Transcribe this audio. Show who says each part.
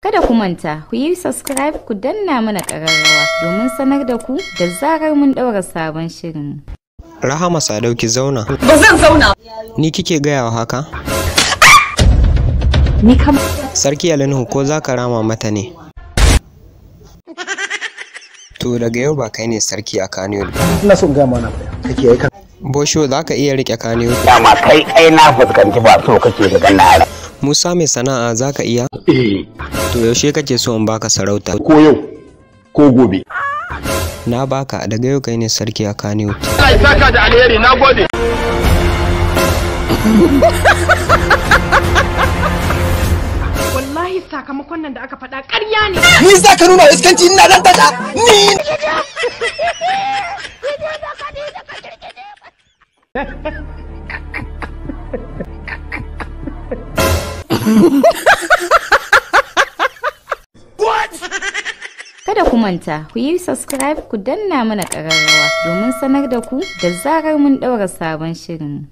Speaker 1: Kada ku manta, ku yi subscribe, ku danna mana ƙararrawa domin sanar da ku da zarar mun ɗaura sabon shirin.
Speaker 2: Rahama Sadau, ki zauna.
Speaker 3: Ba zan zauna.
Speaker 2: Ni kike gaya wa haka?
Speaker 3: Ni kam.
Speaker 2: Sarki Ali Nuhu, ko za ka rama mata ne? To, daga yau ba kai ne sarki a Kano ba.
Speaker 4: Ina so in gaya mana kake yi kan.
Speaker 2: Bosho, za ka iya riƙe Kano?
Speaker 5: Dama kai ai na fuskanci ba so kake ka ganna.
Speaker 2: Musa mai sana'a, za ka iya?
Speaker 5: Eh.
Speaker 2: To, yaushe kake so in baka sarauta?
Speaker 5: Ko yau ko gobe.
Speaker 2: Na baka, daga yau kai ne sarki a Kano.
Speaker 5: Allah ya saka da alheri, na gode.
Speaker 6: Wallahi sakamakon nan da aka faɗa ƙarya ne.
Speaker 4: Ni za ka nuna iskanci? Ina dan tada ni.
Speaker 1: Kada ku manta, ku yi subscribe, ku danna mana ƙararrawa domin sanar da ku da zarar mun ɗaura sabon shirin.